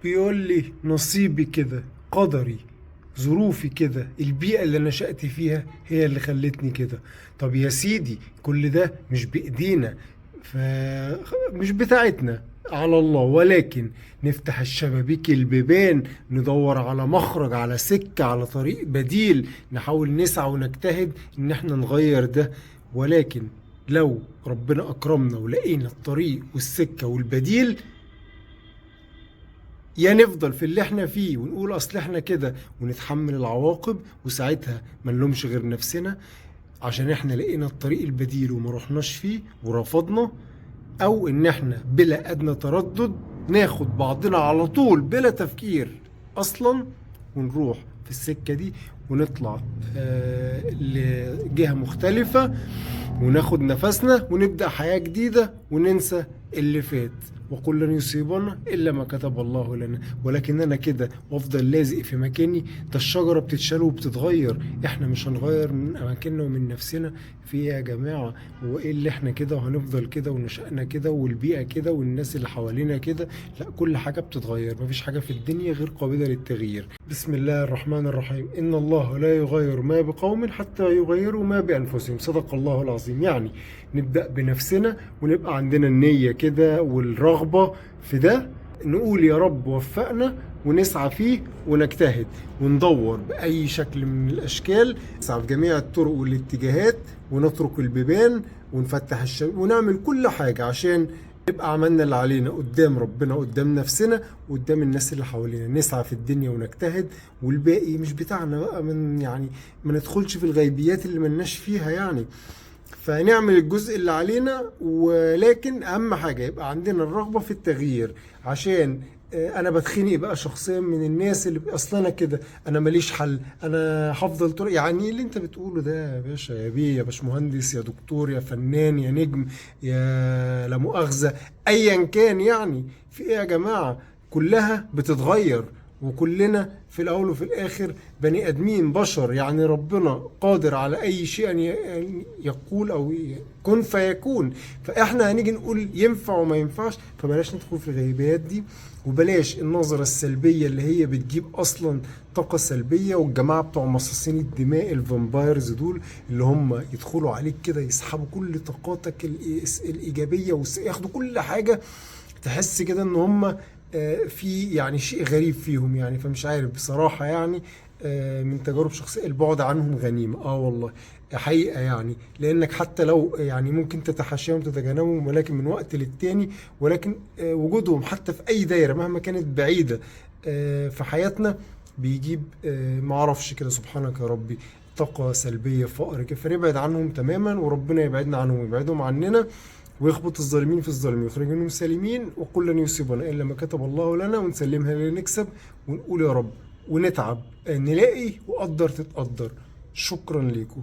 بيقول لي نصيبي كده، قدري، ظروفي كده، البيئة اللي نشأت فيها هي اللي خلتني كده. طب يا سيدي كل ده مش بإيدينا، فمش بتاعتنا، على الله. ولكن نفتح الشبابيك البيبان، ندور على مخرج، على سكة، على طريق بديل، نحاول نسعى ونجتهد ان احنا نغير ده. ولكن لو ربنا اكرمنا ولقينا الطريق والسكة والبديل، يا نفضل في اللي احنا فيه ونقول اصل احنا كده ونتحمل العواقب، وساعتها ما نلومش غير نفسنا عشان احنا لقينا الطريق البديل وما رحناش فيه ورفضنا، او ان احنا بلا ادنى تردد ناخد بعضنا على طول بلا تفكير اصلا ونروح في السكة دي ونطلع لجهة مختلفة وناخد نفسنا ونبدأ حياة جديدة وننسى اللي فات، وقل لن يصيبنا إلا ما كتب الله لنا. ولكن أنا كده وأفضل لازق في مكاني، ده الشجرة بتتشال وبتتغير، إحنا مش هنغير من أماكننا ومن نفسنا. في إيه يا جماعة؟ هو إيه اللي إحنا كده وهنفضل كده ونشأنا كده والبيئة كده والناس اللي حوالينا كده؟ لا، كل حاجة بتتغير، مفيش حاجة في الدنيا غير قابلة للتغيير. بسم الله الرحمن الرحيم، إن الله لا يغير ما بقوم حتى يغيروا ما بأنفسهم، صدق الله العظيم. يعني نبدأ بنفسنا ونبقى عندنا النية كده والرغبة في ده، نقول يا رب وفقنا ونسعى فيه ونجتهد وندور بأي شكل من الأشكال، نسعى في جميع الطرق والاتجاهات، ونترك البيبان ونفتح الشباب ونعمل كل حاجة عشان نبقى عملنا اللي علينا قدام ربنا، قدام نفسنا، وقدام الناس اللي حوالينا. نسعى في الدنيا ونجتهد، والباقي مش بتاعنا بقى، من يعني ما ندخلش في الغيبيات اللي ملناش فيها يعني. فنعمل الجزء اللي علينا، ولكن اهم حاجة يبقى عندنا الرغبة في التغيير. عشان انا بتخنق بقى شخصيا من الناس اللي اصل انا كده، انا ماليش حل، انا هفضل طول. يعني اللي انت بتقوله ده يا باشا، يا بيه، يا باشمهندس، يا دكتور، يا فنان، يا نجم، يا لا مؤاخذة، ايا كان، يعني في ايه يا جماعة؟ كلها بتتغير، وكلنا في الاول وفي الاخر بني ادمين بشر، يعني ربنا قادر على اي شيء ان يقول او كن فيكون. فاحنا هنيجي نقول ينفع وما ينفعش، فبلاش ندخل في الغيبيات دي، وبلاش النظرة السلبية اللي هي بتجيب اصلا طاقة سلبية. والجماعة بتوع مصاصين الدماء ال vampires دول اللي هم يدخلوا عليك كده يسحبوا كل طاقاتك الإيجابية وياخدوا كل حاجة، تحس كده ان هم في يعني شيء غريب فيهم يعني. فمش عارف بصراحة يعني، من تجارب شخصية البعد عنهم غنيمة، والله حقيقة يعني. لأنك حتى لو يعني ممكن تتحاشاهم تتجنبهم، ولكن من وقت للتاني، ولكن وجودهم حتى في أي دايرة مهما كانت بعيدة، في حياتنا بيجيب، معرفش كده، سبحانك يا ربي، طاقة سلبية، فقر كده. فنبعد عنهم تماما، وربنا يبعدنا عنهم ويبعدهم عننا، ويخبط الظالمين في الظالمين ويخرج منهم سالمين. وقل لن يصيبنا إلا ما كتب الله لنا، ونسلمها لنكسب، ونقول يا رب، ونتعب نلاقي، وقدر تتقدر. شكرا لكم.